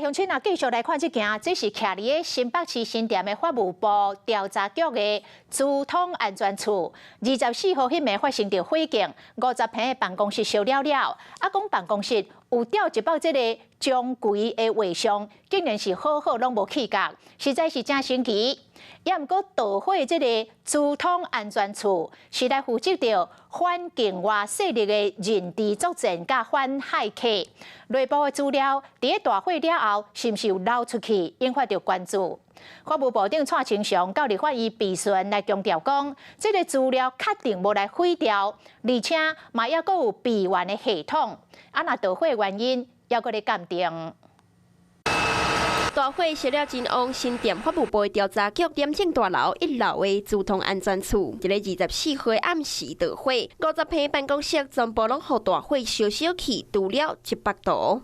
鄉親啊，繼續來看這件，這是徛佇咧新北市新店的法務部調查局的資通安全處，24號彼暝發生著火警，50坪的辦公室燒了了，啊，講辦公室有吊一幅這個鍾馗的畫像，竟然是好好攏無去角，實在是真神奇。也毋過導火這個資通安全處是來負責著反境外勢力的認知作戰佮反駭客。內部的資料佇咧大火了後，是毋是有流出去，引發著關注。法務部長蔡清祥到立法院備詢來強調講，這個資料確定無來毀掉，而且嘛猶閣有備援的系統。啊，若導火原因猶閣咧鑑定。大火燒了真旺，新店法務部調查局廉政大樓一樓的資通安全處，佇咧24號暗時著火，50坪辦公室全部攏予大火燒燒去，除了一幅圖。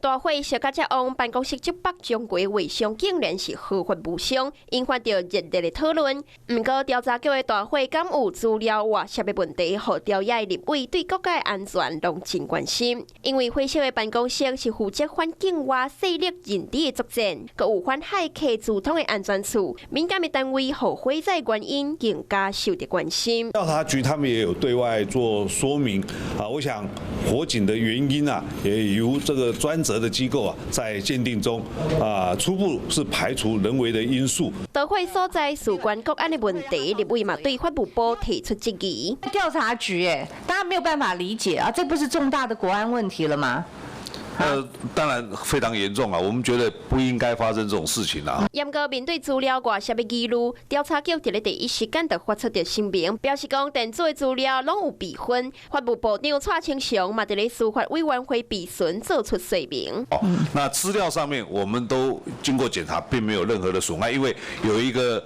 大火燒甲遮旺，辦公室這幅鍾馗畫像竟然是毫髮無傷，引發著熱烈的討論。毋過調查局的大火敢有資料外洩的問題，予朝野立委對國家安全攏真關心。因為火燒的辦公室是負責反境外勢力認知的作戰，閣有反駭客資通的安全處，敏感的單位予火災原因更加受著關心。調查局他們也有對外做說明啊，我想火警的原因啊，也由這個專責的機構啊，在鑑定中啊，初步是排除人為的因素。導火所在事關國安的問題，立委嘛對法務部提出質疑。調查局，哎，大家沒有辦法理解啊，這不是重大的國安問題了嗎？當然非常嚴重啊！我們覺得不應該發生這種事情啊。毋過面對資料外洩的疑慮，調查局佇咧第一時間就發出著聲明，表示講電子的資料攏有備份。法務部長蔡清祥嘛佇咧司法委員會備詢做出說明。哦，那資料上面我們都經過檢查，並沒有任何的損害，因為有一個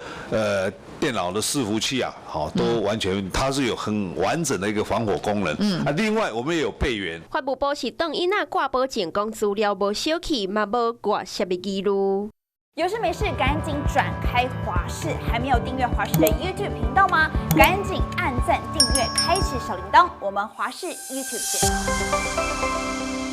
電腦的伺服器啊，好，都完全它是有很完整的一個防火功能。啊，另外我們也有備援。法務部是當伊若掛保證，講資料無燒去，嘛無外洩的疑慮。有事沒事趕緊轉開華視，還沒有訂閱華視的 YouTube 頻道嗎？趕緊按讚、訂閱、開啟小鈴鐺，我們華視 YouTube 見。